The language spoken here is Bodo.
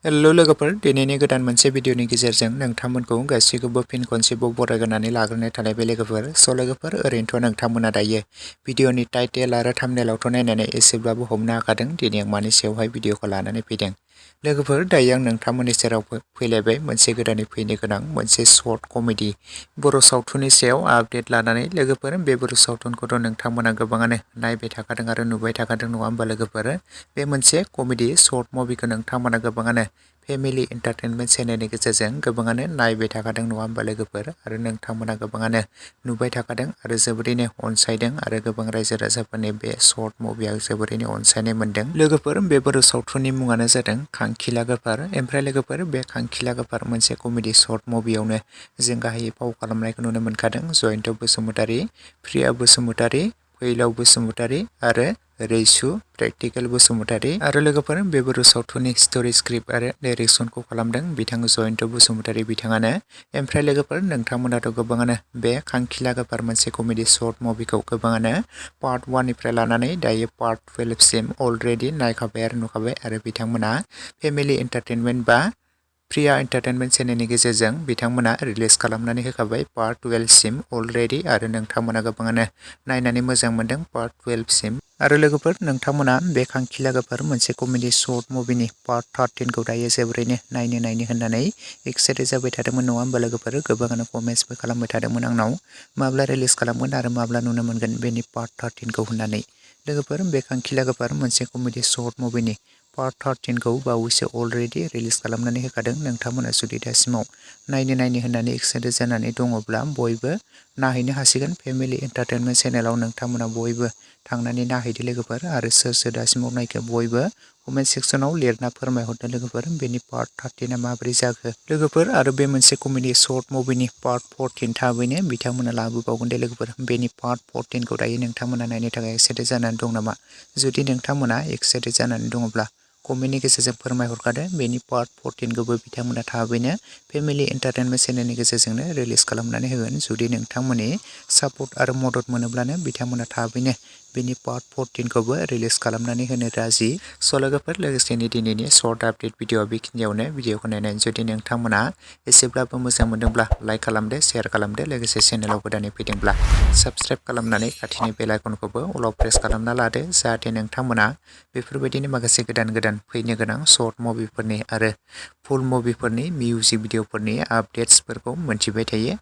हेलो लोगोफोर, दिनैनि गोदान मोनसे भिडिअनि गेजेरजों नोंथांमोनखौ गासैखौबो फिन खनसेबाव बरायग्रोनानै लाग्रोनाय थानाय बे लोगोफोर। लोगोफोर, ओरैनोथ' नोंथांमोना दायो भिडिअनि टाइटेल आरो थाम्बनेलावथ' नायनानै एसेब्लाबो हमनो हाखादों दिनै आं मानि सायावहाय भिडिअखौ लानानै फैदों। लोगोफोर, दायो आं नोंथांमोननि सेराव फैलायबाय मोनसे गोदानै फैनो गोनां मोनसे सर्ट कमेडि बर' सावथुननि सायाव आपडेट लानानै। लोगोफोर, बे बर' सावथुनखौथ' नोंथांमोना गोबाङानो नायबाय थाखादों आरो नुबाय थाखादों नङा होमबा लोगोफोर। बे मोनसे कमेडि सर्ट मुभिखौ नोंथांमोना गोबाङानो फेमिलि एन्टारटेनमेन्ट चेनेलनि गेजेरजों गोबाङानो नायबाय थाखादों नङा होमबा लोगोफोर, आरो नोंथांमोना गोबाङानो नुबाय थाखादों आरो जोबोरैनो अनसायदों आरो गोबां रायजो राजाफोरनि बे सर्ट मुभिया जोबोरैनो अनसायनाय मोन्दों। लोगोफोर, बे बर' सावथुननि मुङानो जादों खांखिला गोफार। ओमफ्राय लोगोफोर, बे खांखिला गोफार मोनसे कमेडि सर्ट मुभियावनो जों गाहायै फाव खालामनायखौ नुनो मोनखादों जयन्त बसुमतारी, प्रिया बसुमतारी, फैलाव बसुमतारी आरो रैसु प्रेक्टिकेल बसुमतारी। आरो लोगोफोर, बे बर' सावथुननि स्ट'रि स्क्रिप्ट आरो डाइरेक्सनखौ खालामदों बिथां जयन्त बसुमतारी बिथाङानो। ओमफ्राय लोगोफोर, नोंथांमोनाथ' गोबाङानो बे खांखिला गोफार मोनसे कमेडि सर्ट मुभिखौ गोबाङानो पार्ट 1 निफ्राय लानानै दायो पार्ट 12 सिम अलरेडि नायखाबाय आरो नुखाबाय, आरो बिथांमोना फेमिलि एन्टारटेनमेन्ट बा प्रिया एन्टारटेनमेन्ट चेनेलनि गेजेरजों बिथांमोना रिलिज खालामनानै होखाबाय पार्ट 12 सिम अलरेडि, आरो नोंथांमोना गोबाङानो नायनानै मोजां मोनदों पार्ट 12 सिम। आरो लोगोफोर, नोंथांमोना बे खांखिला गोफार मोनसे कमेडि सर्ट मुभिनि पार्ट 13 खौ दायो जोबोरैनो नायनो होननानै एक्साइटेड जाबाय थादोंमोन नङा होमबा लोगोफोर। गोबाङानो कमेन्ट्सबो खालामबाय थादोंमोन आंनाव माब्ला रिलिज खालामगोन आरो माब्ला नुनो मोनगोन बेनि पार्ट 13 खौ होननानै। लोगोफोर, बे खांखिला गोफार मोनसे कमेडि सर्ट मुभिनि पार्ट 13 खौ बावैसो अलरेडि रिलिज खालामनानै होखादों। नोंथांमोना जुदि दासिमाव नायनो होननानै एक्साइटेड जानानै दङब्ला बयबो नायहैनो हासिगोन फेमिलि एन्टारटेनमेन्ट चेनेलाव। नोंथांमोना बयबो थांनानै नायहैदो लोगोफोर, आरो सोर दासिमाव नायखो बयबो कमेन्ट सेक्सनाव लिरना फोरमायहरदो लोगोफोर बेनि पार्ट 13 आ माबोरै जाखो। लोगोफोर, आरो बे मोनसे कमेडि सर्ट मुभिनि पार्ट 14 थाबैनो बिथांमोना लाबोबावगोन दे लोगोफोर। बेनि पार्ट 14 खौ दायो नोंथांमोना नायनो थाखाय एक्साइटेड जानानै दं नामा? जुदि नोंथांमोना एक्साइटेड जानानै दङब्ला कमेन्टनि गेजेरजों फोरमायहरखादो। बेनि पार्ट 14 खौबो बिथांमोना थाबैनो फेमिलि एन्टारटेनमेन्ट चेनेलनि गेजेरजोंनो रिलिज खालामनानै होगोन। जुदि नोंथांमोननि सापर्ट आरो मदद मोनोब्लानो बिथांमोना थाबैनो बेनि पार्ट 14 खौबो रिलिज खालामनानै होनो राजि। लोगोफोर, लोगोसेनो दिनैनि सर्ट आपडेट भिडिअ बेखिनियावनो। भिडिअखौ नायनानै जुदि नोंथांमोना एसेब्लाबो मोजां मोनदोंब्ला लाइक खालामदो, शेयार खालामदो, लोगोसे चेनेलाव गोदानै फैदोंब्ला साबस्क्राइब खालामनानै खाथिनि बेल आइकनखौबो अलाव प्रेस खालामना लादो, जाहाथे नोंथांमोना बेफोरबायदिनो माखासे गोदान फैनो गोनां सर्ट मुभिफोरनि आरो फुल मुभिफोरनि मिउजिक भिडिअफोरनि आपडेट्सफोरखौ मोनथिबाय थायो।